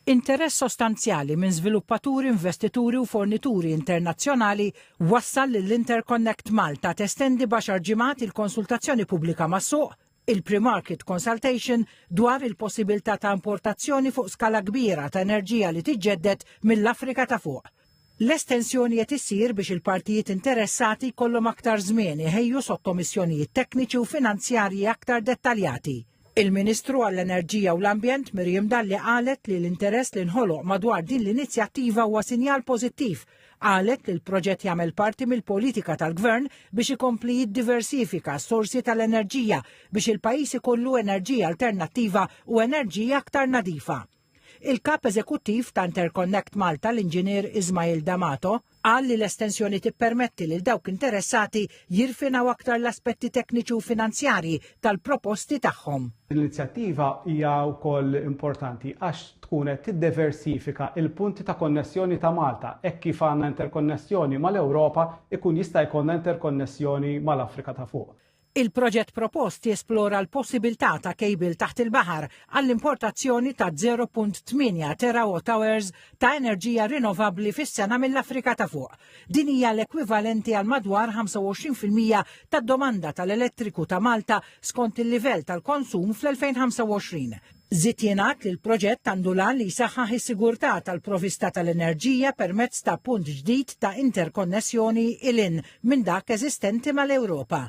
Interess sostanzjali minn żviluppaturi, investituri u fornituri internazzjonali wassal lil Interconnect Malta testendi b'għaxar ġimgħat il-konsultazzjoni pubblika mas-suq, il-pre-market consultation, dwar il-possibilità ta' importazzjoni fuq skala kbira ta' enerġija li tiġġedded mill-Afrika ta' Fuq. L-estensjoni qed issir biex il-partijiet interessati jkollhom aktar żmien iħejju sottomissjonijiet tekniċi u finanzjarji aktar dettaljati. Il-Ministru għall-Enerġija u l-Ambjent Miriam Dalli qalet li l-interess li nħoloq madwar din l-inizjattiva huwa sinjal pożittiv. Qalet li l-proġett jagħmel parti mill-politika tal-Gvern biex ikompli jiddiversifika s-sorsi tal-enerġija biex il-pajjiż ikollu enerġija alternattiva u enerġija aktar nadifa. Il-Kap Eżekuttiv ta' Interconnect Malta, l-Inġinier Ismail D'Amato, qal li l-estensjoni tippermetti lil dawk interessati jirfinaw aktar l-aspetti tekniċi u finanzjarji tal-proposti tagħhom. Din l-inizjattiva hija wkoll importanti għax tkun qed tiddiversifika l-punti ta' konnessjoni ta' Malta. Hekk kif għandna interkonnessjoni mal-Ewropa, ikun jista' jkollna interkonnessjoni mal-Afrika ta' Fuq. Il-proġett propost jesplora l-possibilità ta' cable taħt il-baħar għall-importazzjoni ta' 0.8 terawatt hours ta' enerġija rinnovabbli fis-sena mill-Afrika ta' Fuq. Din hija l-ekwivalenti għal madwar 25% tad-domanda tal-elettriku ta' Malta skont il-livell tal-konsum fl-2025. Żied jingħad li l-proġett għandu l-għan li jsaħħaħ is-sigurtà tal-provista tal-enerġija permezz ta' punt ġdid ta' interkonnessjoni 'il hinn minn dak eżistenti mal-Ewropa.